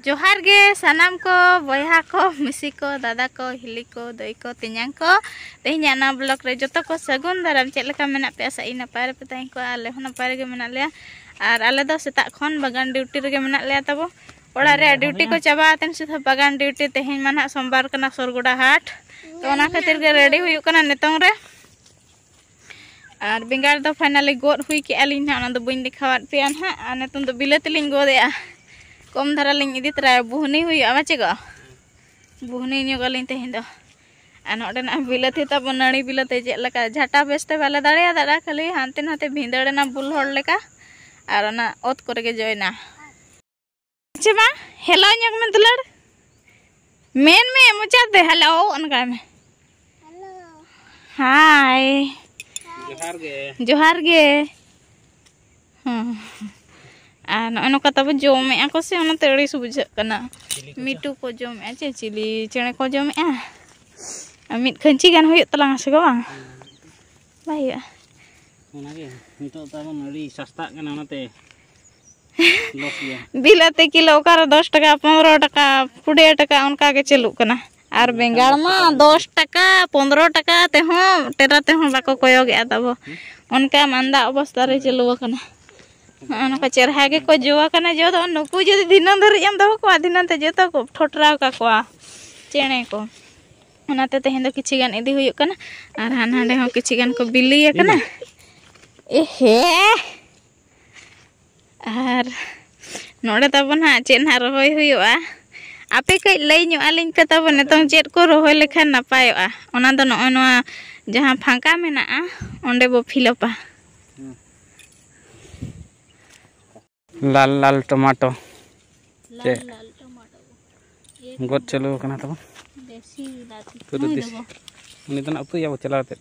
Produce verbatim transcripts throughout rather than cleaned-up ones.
ᱡᱚᱦᱟᱨ ᱜᱮ ᱥᱟᱱᱟᱢ ᱠᱚ, ᱵᱚᱭᱦᱟ ᱠᱚ, ᱢᱤᱥᱤ ᱠᱚ, ᱫᱟᱫᱟ ᱠᱚ, ᱦᱤᱞᱤ ᱠᱚ, ᱫᱟᱹᱭ ᱠᱚ, ᱛᱮᱧᱟᱝ ᱠᱚ᱾ ᱛᱮᱦᱮᱧᱟᱜ ᱱᱟᱣᱟ ᱵᱞᱚᱜ ᱨᱮ ᱡᱚᱛᱚ ᱠᱚ ᱥᱟᱹᱜᱩᱱ ᱫᱟᱨᱟᱢ᱾ ᱪᱮᱫ ᱞᱮᱠᱟ ᱢᱮᱱᱟᱜ ᱯᱮᱭᱟ? ᱟᱥᱟ ᱤᱧ ᱱᱟᱯᱟᱭ ᱨᱮᱯᱮ ᱛᱟᱦᱮᱸ ᱠᱚᱜᱼᱟ, ᱟᱞᱮ ᱦᱚᱸ ᱱᱟᱯᱟᱭ ᱨᱮᱜᱮ ᱢᱮᱱᱟᱜ ᱞᱮᱭᱟ᱾ ᱟᱨ ᱟᱞᱮ ᱫᱚ ᱥᱮᱛᱟᱜ ᱠᱷᱚᱱ ᱵᱟᱜᱟᱱ ᱰᱤᱭᱩᱴᱤ ᱨᱮᱜᱮ ᱢᱮᱱᱟᱜ ᱞᱮᱭᱟ ᱛᱟᱵᱚ᱾ ᱚᱲᱟᱜ ᱨᱮᱭᱟᱜ ᱰᱤᱭᱩᱴᱤ ᱠᱚ ᱪᱟᱵᱟ ᱟᱛᱮᱱ ᱥᱩᱫᱷᱩ ᱵᱟᱜᱟᱱ ᱰᱤᱭᱩᱴᱤ᱾ ᱛᱮᱦᱮᱧ ᱢᱟ ᱱᱟᱦᱟᱜ ᱥᱳᱢᱵᱟᱨ ᱠᱟᱱᱟ, ᱥᱚᱨᱜᱚᱰᱟ ᱦᱟᱴ, ᱛᱚ ᱚᱱᱟ ᱠᱷᱟᱹᱛᱤᱨ ᱜᱮ ᱨᱮᱰᱤ ᱦᱩᱭᱩᱜ ᱠᱟᱱᱟ ᱱᱤᱛᱚᱝ ᱨᱮ᱾ ᱟᱨ ᱵᱮᱸᱜᱟᱲ ᱫᱚ ᱯᱷᱟᱭᱱᱟᱞᱤ ᱜᱚᱫ ᱦᱩᱭ ᱠᱮᱜᱼᱟ ᱞᱤᱧ ᱱᱟᱦᱟᱜ, ᱚᱱᱟ ᱫᱚ ᱵᱟᱹᱧ ᱫᱮᱠᱷᱟᱣᱟᱫ ᱯᱮᱭᱟ ᱱᱟᱦᱟᱜ᱾ ᱟᱨ ᱱᱤᱛᱚᱝ ᱫᱚ ᱵᱤᱞᱟᱹᱛᱤ ᱞᱤᱧ ᱜᱚᱫᱮᱜᱼᱟ, ᱠᱚᱢ ᱫᱷᱟᱨᱟ ᱞᱤᱧ ᱤᱫᱤ ᱛᱚᱨᱟᱭᱟ, ᱵᱩᱦᱱᱤ ᱦᱩᱭᱩᱜᱼᱟ ᱵᱟᱪᱮ ᱜᱚ? ᱵᱩᱦᱱᱤ ᱧᱚᱜ ᱟᱹᱞᱤᱧ ᱛᱮᱦᱮᱧ ᱫᱚ᱾ ᱟᱨ ᱱᱚᱰᱮᱱᱟᱜ ᱵᱤᱞᱟᱹᱛᱤ ᱛᱟᱵᱚ ᱱᱟᱹᱲᱤ ᱵᱤᱞᱟᱹᱛᱤ ᱪᱮᱫ ᱞᱮᱠᱟ ᱡᱷᱟᱴᱟ ᱵᱮᱥᱛᱮ ᱵᱟᱞᱮ ᱫᱟᱲᱮᱭᱟᱫᱟ, ᱠᱷᱟᱹᱞᱤ ᱦᱟᱱᱛᱮ ᱱᱟᱛᱮ ᱵᱷᱤᱸᱫᱟᱹᱲ ᱮᱱᱟ ᱵᱩᱞ ᱦᱚᱲ ᱞᱮᱠᱟ, ᱟᱨ ᱚᱱᱟ ᱚᱛ ᱠᱚᱨᱮ ᱜᱮ ᱡᱚᱭᱮᱱᱟ᱾ ᱪᱮ ᱵᱟᱝ? ᱦᱮᱞᱳ ᱧᱚᱜ ᱢᱮ ᱫᱩᱞᱟᱹᱲ, ᱢᱮᱱ ᱢᱮ ᱢᱚᱪᱟᱛᱮ ᱦᱮᱞᱳ, ᱚᱱᱠᱟᱭ ᱢᱮ᱾ ᱦᱟᱭ᱾ ᱡᱚᱦᱟᱨ ᱜᱮ᱾ ᱡᱚᱦᱟᱨ ᱜᱮ᱾ ᱦᱮᱸ᱾ ᱟᱨ ᱱᱚᱜᱼᱚᱭ ᱱᱚᱝᱠᱟ ᱛᱟᱵᱚ ᱡᱚᱢᱮᱜᱼᱟ ᱠᱚ ᱥᱮ, ᱚᱱᱟᱛᱮ ᱟᱹᱲᱤᱥ ᱵᱩᱡᱷᱟᱹᱜ ᱠᱟᱱᱟ᱾ ᱪᱤᱞᱤ ᱠᱚ ᱢᱤᱴᱩ ᱠᱚ ᱡᱚᱢᱮᱜᱼᱟ ᱪᱮ ᱪᱤᱞᱤ ᱪᱮᱬᱮ ᱠᱚ ᱡᱚᱢᱮᱜᱼᱟ᱾ ᱟᱨ ᱢᱤᱫ ᱠᱷᱟᱹᱧᱪᱤ ᱜᱟᱱ ᱦᱩᱭᱩᱜ ᱛᱟᱞᱟᱝᱟ ᱥᱮ ᱜᱚ ᱵᱟᱝ? ᱵᱟᱭ ᱦᱩᱭᱩᱜᱼᱟ᱾ ᱚᱱᱟᱜᱮ ᱱᱤᱛᱚᱜ ᱛᱟᱵᱚᱱ ᱟᱹᱰᱤ ᱥᱟᱥᱛᱟᱜ ᱠᱟᱱᱟ, ᱚᱱᱟᱛᱮ ᱞᱚᱥ ᱜᱮᱭᱟ᱾ ᱵᱤᱞᱟᱹᱛᱤ ᱠᱤᱞᱳ ᱚᱠᱟᱨᱮ ᱫᱚᱥ ᱴᱟᱠᱟ, ᱯᱚᱱᱨᱚ ᱴᱟᱠᱟ, ᱠᱩᱲᱤ ᱴᱟᱠᱟ ᱚᱱᱠᱟ ᱜᱮ ᱪᱟᱹᱞᱩᱜ ᱠᱟᱱᱟ᱾ ᱟᱨ ᱵᱮᱸᱜᱟᱲ ᱢᱟ ᱫᱚᱥ ᱴᱟᱠᱟ, ᱯᱚᱱᱨᱚ ᱴᱟᱠᱟ ᱛᱮᱦᱚᱸ ᱴᱮᱨᱟ ᱛᱮᱦᱚᱸ ᱵᱟᱠᱚ ᱠᱚᱭᱚᱜᱮᱜᱼᱟ ᱛᱟᱵᱚ᱾ ᱚᱱᱠᱟ ᱢᱟᱸᱫᱟ ᱚᱵᱚᱥᱛᱟ ᱨᱮ ᱪᱟᱹᱞᱩ ᱟᱠᱟᱱᱟ᱾ ᱱᱚᱜᱼᱚ ᱱᱚᱝᱠᱟ ᱪᱮᱨᱦᱟ ᱜᱮᱠᱚ ᱡᱚ ᱟᱠᱟᱱᱟ᱾ ᱡᱚ ᱫᱚ ᱱᱩᱠᱩ ᱡᱩᱫᱤ ᱫᱷᱤᱱᱟᱹᱝ ᱫᱷᱟᱹᱨᱤᱡ ᱮᱢ ᱫᱚᱦᱚ ᱠᱚᱣᱟ, ᱫᱷᱤᱱᱟᱹᱝ ᱛᱮ ᱡᱚᱛᱚ ᱠᱚ ᱴᱷᱚᱴᱨᱟᱣ ᱠᱟᱠᱚᱣᱟ ᱪᱮᱬᱮ ᱠᱚ᱾ ᱚᱱᱟᱛᱮ ᱛᱮᱦᱮᱧ ᱫᱚ ᱠᱤᱪᱷᱤ ᱜᱟᱱ ᱤᱫᱤ ᱦᱩᱭᱩᱜ ᱠᱟᱱᱟ᱾ ᱟᱨ ᱦᱟᱱᱟ ᱦᱟᱸᱰᱮ ᱦᱚᱸ ᱠᱤᱪᱷᱤ ᱜᱟᱱ ᱠᱚ ᱵᱤᱞᱤ ᱟᱠᱟᱱᱟ᱾ ᱮᱦᱮ᱾ ᱟᱨ ᱱᱚᱰᱮ ᱛᱟᱵᱚᱱ ᱦᱟᱸᱜ ᱪᱮᱫ ᱦᱟᱸᱜ ᱨᱚᱦᱚᱭ ᱦᱩᱭᱩᱜᱼᱟ, ᱟᱯᱮ ᱠᱟᱹᱡ ᱞᱟᱹᱭ ᱧᱚᱜ ᱟᱹᱞᱤᱧ ᱯᱮ ᱛᱟᱵᱚᱱ, ᱱᱤᱛᱚᱝ ᱪᱮᱫ ᱠᱚ ᱨᱚᱦᱚᱭ ᱞᱮᱠᱷᱟᱱ ᱱᱟᱯᱟᱭᱚᱜᱼᱟ? ᱚᱱᱟ ᱫᱚ ᱱᱚᱜᱼᱚᱭ ᱱᱚᱣᱟ ᱡᱟᱦᱟᱸ ᱯᱷᱟᱸᱠᱟ ᱢᱮᱱᱟᱜᱼᱟ, ᱚᱸᱰᱮ ᱵᱚ ᱯᱷᱤᱞᱟᱯᱟ᱾ ᱞᱟᱞ ᱞᱟᱞ ᱴᱚᱢᱟᱴᱳ᱾ ᱞᱟᱞ ᱪᱮᱫ? ᱞᱟᱞ ᱴᱚᱢᱟᱴᱳ᱾ ᱜᱚᱫ ᱪᱟᱹᱞᱩ ᱟᱠᱟᱱᱟ ᱛᱟᱵᱚᱱ᱾ ᱫᱮᱥᱤ ᱵᱤᱞᱟᱹᱛᱤ᱾ ᱯᱩᱨᱟᱹ ᱱᱩᱭ ᱫᱮᱥᱤ᱾ ᱫᱚ ᱩᱱᱤ ᱫᱚ ᱱᱟᱜ ᱩᱛᱩᱭᱟᱵᱚ ᱪᱟᱞᱟᱣ ᱠᱟᱛᱮᱫ᱾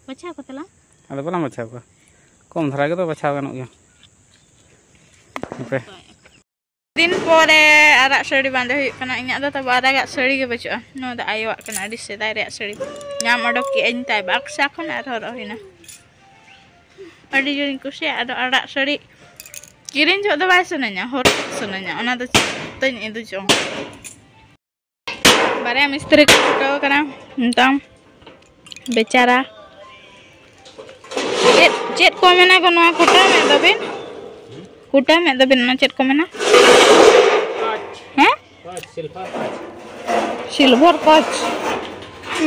ᱵᱟᱪᱷᱟᱣ ᱠᱚ ᱛᱟᱞᱟᱝ? ᱟᱫᱚ ᱵᱟᱞᱟᱝ ᱵᱟᱪᱷᱟᱣ ᱠᱚᱣᱟ, ᱠᱚᱢ ᱫᱷᱟᱨᱟ ᱜᱮᱫᱚ ᱵᱟᱪᱷᱟᱣ ᱜᱟᱱᱚᱜ ᱜᱮᱭᱟ᱾ ᱦᱟᱯᱮ᱾ ᱫᱤᱱ ᱯᱚᱨᱮ ᱟᱨᱟᱜ ᱥᱟᱹᱲᱤ ᱵᱟᱸᱫᱮ ᱦᱩᱭᱩᱜ ᱠᱟᱱᱟ᱾ ᱤᱧᱟᱹᱜ ᱫᱚ ᱛᱟᱵᱚ ᱟᱨᱟᱜᱟᱜ ᱥᱟᱹᱲᱤ ᱜᱮ ᱵᱟᱹᱪᱩᱜᱼᱟ᱾ ᱱᱚᱣᱟ ᱫᱚ ᱟᱭᱳᱣᱟᱜ ᱠᱟᱱᱟ, ᱟᱹᱰᱤ ᱥᱮᱫᱟᱭ ᱨᱮᱭᱟᱜ ᱥᱟᱹᱲᱤ᱾ ᱧᱟᱢ ᱚᱰᱚᱠ ᱠᱮᱜᱼᱟᱹᱧ ᱛᱟᱭ ᱵᱟᱠᱥᱟ ᱠᱷᱚᱱ ᱟᱨ ᱦᱚᱨᱚᱜ ᱦᱩᱭᱱᱟ᱾ ᱟᱹᱰᱤ ᱡᱳᱨᱤᱧ ᱠᱩᱥᱤᱭᱟᱜᱼᱟ᱾ ᱟᱫᱚ ᱟᱨᱟᱜ ᱥᱟᱹᱲᱤ ᱠᱤᱨᱤᱧ ᱡᱚᱦᱚᱜ ᱫᱚ ᱵᱟᱭ ᱥᱟᱱᱟᱧᱟ, ᱦᱚᱨᱚᱜ ᱥᱟᱱᱟᱧᱟ, ᱚᱱᱟ ᱫᱚ ᱪᱮᱫ ᱛᱮᱧ ᱤᱫᱤ ᱪᱚᱝ᱾ ᱵᱟᱨᱭᱟ ᱢᱤᱥᱛᱨᱤ ᱠᱚ ᱪᱷᱩᱴᱟᱹᱣ ᱠᱟᱱᱟ ᱱᱤᱛᱚᱝ, ᱵᱮᱪᱟᱨᱟ᱾ ᱪᱮᱫ, ᱪᱮᱫ ᱠᱚ ᱢᱮᱱᱟ ᱜᱚ ᱱᱚᱣᱟ ᱠᱩᱴᱟᱹᱢᱮᱫ ᱫᱚᱵᱤᱱ? ᱠᱩᱴᱟᱹᱢᱮᱫ ᱫᱚᱵᱤᱱ, ᱚᱱᱟ ᱪᱮᱫ ᱠᱚ ᱢᱮᱱᱟ? ᱦᱮᱸ? ᱠᱚᱪ, ᱥᱤᱞᱵᱷᱟᱨ ᱠᱚᱪ᱾ ᱥᱤᱞᱵᱷᱟᱨ ᱠᱚᱪ᱾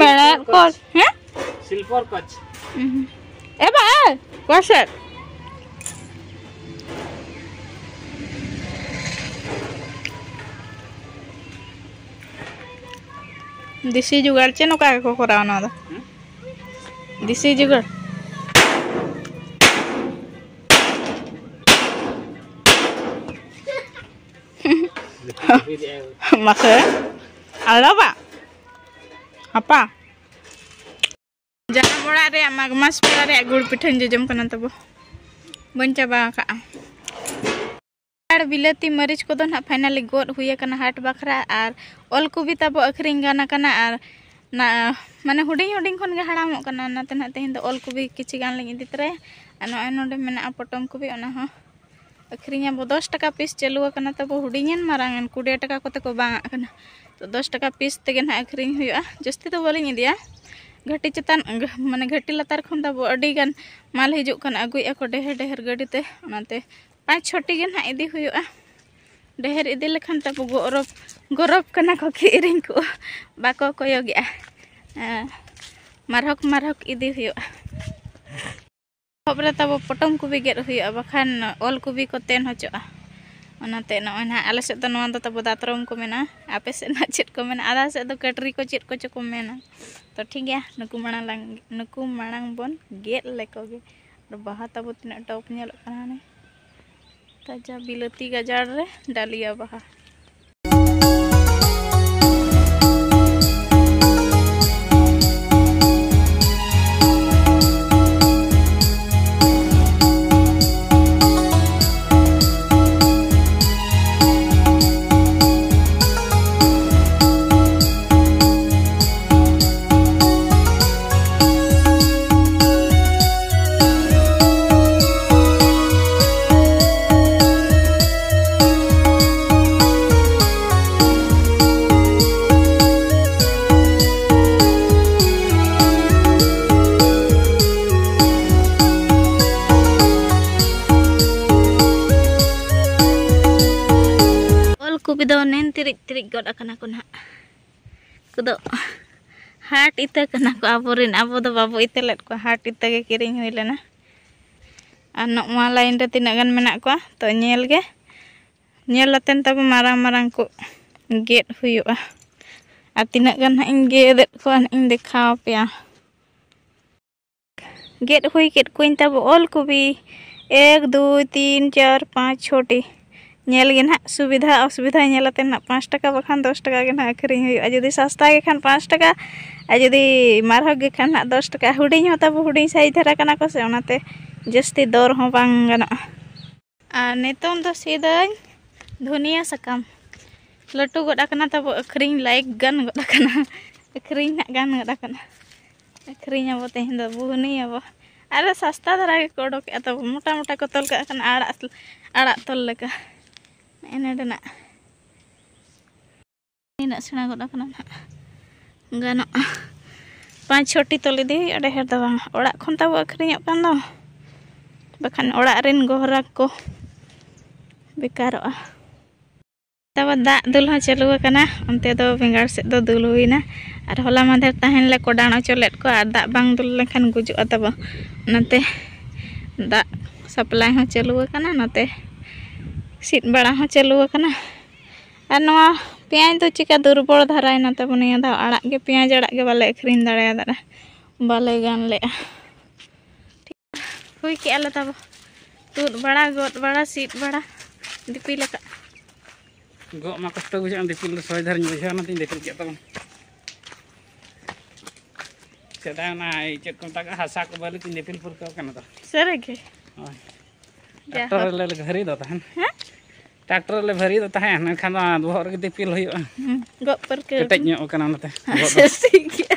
ᱢᱮᱲᱦᱮᱫ ᱠᱚᱪ᱾ ᱦᱮᱸ? ᱥᱤᱞᱵᱷᱟᱨ ᱠᱚᱪ᱾ ᱩᱦᱩᱸ᱾ ᱮ ᱵᱟ, ᱮ, ᱚᱠᱟ ᱥᱮᱫ? ᱫᱮᱥᱤ ᱡᱩᱜᱟᱲ ᱪᱮ ᱱᱚᱝᱠᱟ ᱜᱮᱠᱚ ᱠᱚᱨᱟᱣᱟ ᱱᱚᱣᱟ ᱫᱚ? ᱦᱩᱸ? ᱫᱮᱥᱤ ᱡᱩᱜᱟᱲ᱾ ᱢᱟᱥᱮ, ᱟᱞᱚ ᱵᱟ᱾ ᱦᱟᱯᱟ᱾ ᱡᱟᱱᱟᱢ ᱚᱲᱟᱜ ᱨᱮᱭᱟᱜ ᱢᱟᱜᱽ ᱢᱟᱥ ᱯᱮᱲᱟ ᱨᱮᱭᱟᱜ ᱜᱩᱲ ᱯᱤᱴᱷᱟᱹᱧ ᱡᱚᱡᱚᱢ ᱠᱟᱱᱟ ᱛᱟᱵᱚ᱾ ᱵᱟᱹᱧ ᱪᱟᱵᱟ ᱟᱠᱟᱜᱼᱟ᱾ ᱟᱨ ᱵᱤᱞᱟᱹᱛᱤ ᱢᱟᱹᱨᱤᱪ ᱠᱚᱫᱚ ᱱᱟᱦᱟᱜ finally ᱜᱚᱫ ᱦᱩᱭ ᱟᱠᱟᱱᱟ ᱦᱟᱴ ᱵᱟᱠᱷᱨᱟ, ᱟᱨ ᱚᱞ ᱠᱚᱵᱤ ᱛᱟᱵᱚ ᱟᱹᱠᱷᱨᱤᱧ ᱜᱟᱱ ᱟᱠᱟᱱᱟ, ᱟᱨ ᱱᱟ-, ᱢᱟᱱᱮ ᱦᱩᱰᱤᱧ ᱦᱩᱰᱤᱧ ᱠᱷᱚᱱ ᱜᱮ ᱦᱟᱲᱟᱢᱚᱜ ᱠᱟᱱᱟ, ᱚᱱᱟᱛᱮ ᱱᱟᱦᱟᱜ ᱛᱮᱦᱮᱧ ᱫᱚ ᱚᱞ ᱠᱚᱵᱤ ᱠᱤᱪᱷᱤ ᱜᱟᱱ ᱞᱤᱧ ᱤᱫᱤ ᱛᱚᱨᱟᱭᱟ᱾ ᱟᱨ ᱱᱚᱜᱼᱚᱭ ᱱᱚᱰᱮ ᱢᱮᱱᱟᱜᱼᱟ ᱯᱚᱴᱚᱢ ᱠᱚᱵᱤ, ᱚᱱᱟ ᱦᱚᱸ ᱟᱹᱠᱷᱨᱤᱧ ᱟᱵᱚ᱾ ᱫᱚᱥ ᱴᱟᱠᱟ piece ᱪᱟᱹᱞᱩ ᱟᱠᱟᱱᱟ ᱛᱟᱵᱚ, ᱦᱩᱰᱤᱧᱮᱱ ᱢᱟᱨᱟᱝᱮᱱ ᱠᱩᱲᱤ ᱴᱟᱠᱟ ᱠᱚᱛᱮ ᱠᱚ ᱵᱟᱝ ᱟᱜ ᱠᱟᱱᱟ᱾ ᱛᱚ ᱫᱚᱥ ᱴᱟᱠᱟ piece ᱛᱮᱜᱮ ᱱᱟᱦᱟᱜ ᱟᱹᱠᱷᱨᱤᱧ ᱦᱩᱭᱩᱜᱼᱟ, ᱡᱟᱹᱥᱛᱤ ᱫᱚ ᱵᱟᱹᱞᱤᱧ ᱤᱫᱤᱭᱟ᱾ ᱜᱷᱟᱹᱴᱤ ᱪᱮᱛᱟᱱ, ᱢᱟᱱᱮ ᱜᱷᱟᱹᱴᱤ ᱞᱟᱛᱟᱨ ᱠᱷᱚᱱ ᱫᱚ ᱟᱵᱚ ᱟᱹᱰᱤ ᱜᱟᱱ ᱢᱟᱞ ᱦᱤᱡᱩᱜ ᱠᱟᱱᱟ, ᱟᱹᱜᱩᱭᱮᱫᱼᱟ ᱠᱚ ᱰᱷᱮᱨ ᱰᱷᱮᱨ ᱜᱟᱹᱰᱤ ᱛᱮ, ᱚᱱᱟᱛᱮ ᱯᱟᱸᱪ ᱪᱷᱚᱴᱤ ᱜᱮ ᱱᱟᱦᱟᱜ ᱤᱫᱤ ᱦᱩᱭᱩᱜᱼᱟ᱾ ᱰᱷᱮᱨ ᱤᱫᱤ ᱞᱮᱠᱷᱟᱱ ᱛᱟᱵᱚ ᱜᱚᱨᱚᱵᱽ, ᱜᱚᱨᱚᱵᱽ ᱠᱟᱱᱟ ᱠᱚ ᱠᱤᱨᱤᱧ ᱠᱚ, ᱵᱟᱠᱚ ᱠᱚᱭᱚᱜᱮᱜᱼᱟ᱾ ᱦᱮᱸ, ᱢᱟᱨᱦᱚᱠ ᱢᱟᱨᱦᱚᱠ ᱤᱫᱤ ᱦᱩᱭᱩᱜᱼᱟ᱾ ᱮᱦᱚᱵ ᱨᱮ ᱛᱟᱵᱚ ᱯᱚᱴᱚᱢ ᱠᱚᱵᱤ ᱜᱮᱫ ᱦᱩᱭᱩᱜᱼᱟ, ᱵᱟᱠᱷᱟᱱ ᱚᱞ ᱠᱚᱵᱤ ᱠᱚ ᱛᱮᱱ ᱦᱚᱪᱚᱜᱼᱟ᱾ ᱚᱱᱟᱛᱮ ᱱᱚᱜᱼᱚᱭ ᱱᱟᱦᱟᱜ ᱟᱞᱮ ᱥᱮᱫ ᱫᱚ ᱱᱚᱣᱟ ᱫᱚ ᱛᱟᱵᱚ ᱫᱟᱛᱨᱚᱢ ᱠᱚ ᱢᱮᱱᱟ, ᱟᱯᱮ ᱥᱮᱫ ᱱᱟᱦᱟᱜ ᱪᱮᱫ ᱠᱚ ᱢᱮᱱᱟ, ᱟᱫᱷᱟ ᱥᱮᱫ ᱫᱚ ᱠᱟᱹᱴᱨᱤ ᱠᱚ ᱪᱮᱫ ᱠᱚᱪᱚ ᱠᱚ ᱢᱮᱱᱟ᱾ ᱛᱚ ᱴᱷᱤᱠ ᱜᱮᱭᱟ, ᱱᱩᱠᱩ ᱢᱟᱲᱟᱝ ᱞᱟᱝ, ᱱᱩᱠᱩ ᱢᱟᱲᱟᱝ ᱵᱚᱱ ᱜᱮᱫ ᱞᱮᱠᱚ ᱜᱮ᱾ ᱟᱨ ᱵᱟᱦᱟ ᱛᱟᱵᱚ ᱛᱤᱱᱟᱹᱜ ᱴᱚᱯ ᱧᱮᱞᱚᱜ ᱠᱟᱱᱟ ᱦᱟᱱᱮ᱾ ᱛᱟᱡᱟ ᱵᱤᱞᱟᱹᱛᱤ ᱜᱟᱡᱟᱲ ᱨᱮ ᱰᱟᱞᱤᱭᱟ ᱵᱟᱦᱟ᱾ ᱠᱚᱯᱤ ᱫᱚ ᱱᱮᱱ ᱛᱤᱨᱤᱡ ᱛᱤᱨᱤᱡ ᱜᱚᱫ ᱟᱠᱟᱱᱟ ᱠᱚ ᱱᱟᱦᱟᱜ᱾ ᱩᱱᱠᱩ ᱫᱚ ᱦᱟᱴ ᱤᱛᱟᱹ ᱠᱟᱱᱟ ᱠᱚ ᱟᱵᱚᱨᱮᱱ, ᱟᱵᱚ ᱫᱚ ᱵᱟᱵᱚ ᱤᱛᱟᱹ ᱞᱮᱫ ᱠᱚᱣᱟ, ᱦᱟᱴ ᱤᱛᱟᱹ ᱜᱮ ᱠᱤᱨᱤᱧ ᱦᱩᱭ ᱞᱮᱱᱟ᱾ ᱟᱨ ᱱᱚᱣᱟ line ᱨᱮ ᱛᱤᱱᱟᱹᱜ ᱜᱟᱱ ᱢᱮᱱᱟᱜ ᱠᱚᱣᱟ ᱛᱚ ᱧᱮᱞ ᱜᱮ, ᱧᱮᱞ ᱟᱛᱮᱱ ᱛᱟᱵᱚ ᱢᱟᱨᱟᱝ ᱢᱟᱨᱟᱝ ᱠᱚ ᱜᱮᱫ ᱦᱩᱭᱩᱜᱼᱟ᱾ ᱟᱨ ᱛᱤᱱᱟᱹᱜ ᱜᱟᱱ ᱦᱟᱸᱜ ᱤᱧ ᱜᱮᱫᱮᱫ ᱠᱚᱣᱟ ᱱᱟᱦᱟᱜ ᱤᱧ ᱫᱮᱠᱷᱟᱣ ᱟᱯᱮᱭᱟ᱾ ᱜᱮᱫ ᱦᱩᱭ ᱠᱮᱫ ᱠᱚᱣᱟᱧ ᱛᱟᱵᱚ ᱳᱞ ᱠᱚᱵᱤ, ᱮᱠ, ᱫᱩᱭ, ᱛᱤᱱ, ᱪᱟᱨ, ᱯᱟᱸᱪ, ᱪᱷᱚᱴᱤ᱾ ᱧᱮᱞ ᱜᱮ ᱱᱟᱦᱟᱜ ᱥᱩᱵᱤᱫᱷᱟ ᱚᱥᱩᱵᱤᱫᱷᱟ ᱧᱮᱞ ᱟᱛᱮ ᱱᱟᱦᱟᱜ ᱯᱟᱸᱪ ᱴᱟᱠᱟ ᱵᱟᱠᱷᱟᱱ ᱫᱚᱥ ᱴᱟᱠᱟ ᱜᱮ ᱱᱟᱦᱟᱜ ᱟᱹᱠᱷᱨᱤᱧ ᱦᱩᱭᱩᱜᱼᱟ᱾ ᱡᱩᱫᱤ ᱥᱟᱥᱛᱟ ᱜᱮ ᱠᱷᱟᱱ ᱯᱟᱸᱪ ᱴᱟᱠᱟ, ᱟᱨ ᱡᱩᱫᱤ ᱢᱟᱨᱦᱚᱜ ᱜᱮ ᱠᱷᱟᱱ ᱱᱟᱦᱟᱜ ᱫᱚᱥ ᱴᱟᱠᱟ᱾ ᱦᱩᱰᱤᱧ ᱦᱚᱸ ᱛᱟᱵᱚ ᱦᱩᱰᱤᱧ size ᱫᱷᱟᱨᱟ ᱠᱟᱱᱟ ᱠᱚ ᱥᱮ, ᱚᱱᱟᱛᱮ ᱡᱟᱹᱥᱛᱤ ᱫᱚᱨ ᱦᱚᱸ ᱵᱟᱝ ᱜᱟᱱᱚᱜᱼᱟ᱾ ᱟᱨ ᱱᱤᱛᱚᱝ ᱫᱚ ᱥᱤᱫᱟᱹᱧ ᱫᱷᱩᱱᱤᱭᱟᱹ ᱥᱟᱠᱟᱢ᱾ ᱞᱟᱹᱴᱩ ᱜᱚᱫ ᱟᱠᱟᱱᱟ ᱛᱟᱵᱚ, ᱟᱹᱠᱷᱨᱤᱧ ᱞᱟᱭᱤᱠ ᱜᱟᱱ ᱜᱚᱫ ᱟᱠᱟᱱᱟ᱾ ᱟᱹᱠᱷᱨᱤᱧ ᱱᱟᱜ ᱜᱟᱱ ᱜᱚᱫ ᱟᱠᱟᱱᱟ᱾ ᱟᱹᱠᱷᱨᱤᱧ ᱟᱵᱚ ᱛᱮᱦᱮᱧ ᱫᱚ, ᱵᱩᱦᱱᱤ ᱟᱵᱚ᱾ ᱟᱨ ᱥᱟᱥᱛᱟ ᱫᱷᱟᱨᱟ ᱜᱮᱠᱚ ᱚᱰᱚᱠᱮᱜᱼᱟ ᱛᱟᱵᱚ, ᱢᱚᱴᱟ ᱢᱚᱴᱟ ᱠᱚ ᱛᱚᱞ ᱠᱟᱜ ᱠᱟᱱᱟ ᱟᱲᱟᱜ, ᱟᱲᱟᱜ ᱛᱚᱞ ᱞᱮᱠᱟ᱾ ᱱᱮᱜᱼᱮ ᱱᱚᱰᱮᱱᱟᱜ ᱱᱤᱱᱟᱹᱜ ᱥᱮᱬᱟ ᱜᱚᱫ ᱟᱠᱟᱱᱟ ᱱᱟᱦᱟᱜ᱾ ᱜᱟᱱᱚᱜᱼᱟ᱾ ᱯᱟᱸᱪ ᱪᱷᱚᱴᱤ ᱛᱚᱞ ᱤᱫᱤ ᱦᱩᱭᱩᱜᱼᱟ, ᱰᱷᱮᱨ ᱫᱚ ᱵᱟᱝ᱾ ᱚᱲᱟᱜ ᱠᱷᱚᱱ ᱛᱟᱵᱚ ᱟᱹᱠᱷᱨᱤᱧᱚᱜ ᱠᱟᱱ ᱫᱚ, ᱵᱟᱠᱷᱟᱱ ᱚᱲᱟᱜ ᱨᱮᱱ ᱜᱚᱦᱨᱟᱠ ᱠᱚ ᱵᱮᱠᱟᱨᱚᱜᱼᱟ᱾ ᱛᱟᱵᱚ ᱫᱟᱜ ᱫᱩᱞ ᱦᱚᱸ ᱪᱟᱹᱞᱩ ᱟᱠᱟᱱᱟ, ᱚᱱᱛᱮ ᱫᱚ ᱵᱮᱸᱜᱟᱲ ᱥᱮᱫ ᱫᱚ ᱫᱩᱞ ᱦᱩᱭᱱᱟ᱾ ᱟᱨ ᱦᱚᱞᱟ ᱢᱟᱫᱷᱮᱨ ᱛᱟᱦᱮᱱ ᱞᱮ ᱠᱚᱰᱟᱱ ᱦᱚᱪᱚ ᱞᱮᱫ ᱠᱚᱣᱟ, ᱟᱨ ᱫᱟᱜ ᱵᱟᱝ ᱫᱩᱞ ᱞᱮᱱᱠᱷᱟᱱ ᱜᱩᱡᱩᱜᱼᱟ ᱛᱟᱵᱚ᱾ ᱚᱱᱟᱛᱮ ᱫᱟᱜ supply ᱦᱚᱸ ᱪᱟᱹᱞᱩ ᱟᱠᱟᱱᱟ, ᱱᱚᱛᱮ ᱥᱤᱫ ᱵᱟᱲᱟ ᱦᱚᱸ ᱪᱟᱹᱞᱩ ᱟᱠᱟᱱᱟ᱾ ᱟᱨ ᱱᱚᱣᱟ ᱯᱮᱸᱭᱟᱡᱽ ᱫᱚ ᱪᱤᱠᱟ ᱫᱩᱨᱵᱚᱞ ᱫᱷᱟᱨᱟᱭᱮᱱᱟ ᱛᱟᱵᱚ ᱱᱤᱭᱟᱹ ᱫᱷᱟᱣ, ᱟᱲᱟᱜ ᱜᱮ, ᱯᱮᱸᱭᱟᱡᱽ ᱟᱲᱟᱜ ᱜᱮ ᱵᱟᱞᱮ ᱟᱹᱠᱷᱨᱤᱧ ᱫᱟᱲᱮᱭᱟᱫᱟ, ᱵᱟᱞᱮ ᱜᱟᱱ ᱞᱮᱜᱼᱟ᱾ ᱦᱩᱭ ᱠᱮᱜᱼᱟ ᱞᱮ ᱛᱟᱵᱚ᱾ ᱛᱩᱫ ᱵᱟᱲᱟ, ᱜᱚᱫ ᱵᱟᱲᱟ, ᱥᱤᱫ ᱵᱟᱲᱟ, ᱫᱤᱯᱤᱞ ᱟᱠᱟᱫ᱾ ᱜᱚᱜ ᱢᱟ ᱠᱚᱥᱴᱚ ᱵᱩᱡᱷᱟᱹᱜᱼᱟ, ᱫᱤᱯᱤᱞ ᱫᱚ ᱥᱚᱦᱚᱡᱽ ᱫᱷᱟᱨᱟᱧ ᱵᱩᱡᱷᱟᱹᱣᱟ, ᱚᱱᱟᱛᱮᱧ ᱫᱤᱯᱤᱞ ᱠᱮᱫ ᱛᱟᱵᱚᱱ᱾ ᱥᱮᱫᱟᱭ ᱚᱱᱟ ᱪᱮᱫ ᱠᱚ ᱢᱮᱛᱟᱜᱼᱟ, ᱦᱟᱥᱟ ᱠᱚ ᱵᱟᱹᱞᱤ ᱛᱮᱧ ᱫᱤᱯᱤᱞ ᱯᱟᱹᱨᱠᱟᱹᱣ ᱠᱟᱱᱟ ᱛᱚ᱾ ᱥᱟᱹᱨᱤ ᱜᱮ? ᱦᱳᱭ᱾ ᱡᱟ ᱴᱨᱟᱠᱴᱚᱨ ᱦᱳᱠ᱾ ᱨᱮᱞᱮ ᱵᱷᱟᱹᱨᱤ ᱫᱚ ᱛᱟᱦᱮᱱ᱾ ᱦᱮᱸ? ᱴᱨᱟᱠᱴᱚᱨ ᱨᱮᱞᱮ ᱵᱷᱟᱹᱨᱤ ᱫᱚ ᱛᱟᱦᱮᱸᱫ, ᱢᱮᱱᱠᱷᱟᱱ ᱫᱚ ᱵᱚᱦᱚᱜ ᱨᱮᱜᱮ ᱫᱤᱯᱤᱞ ᱦᱩᱭᱩᱜᱼᱟ᱾ ᱦᱩᱸ, ᱜᱚᱜ ᱯᱟᱹᱨᱠᱟᱹᱣ ᱠᱮᱴᱮᱡ ᱠᱟᱱᱟ᱾ ᱧᱚᱜ ᱠᱟᱱᱟ ᱚᱱᱟᱛᱮ ᱵᱚᱦᱚᱜ ᱫᱚ᱾ ᱥᱟᱹᱨᱤ ᱜᱮᱭᱟ᱾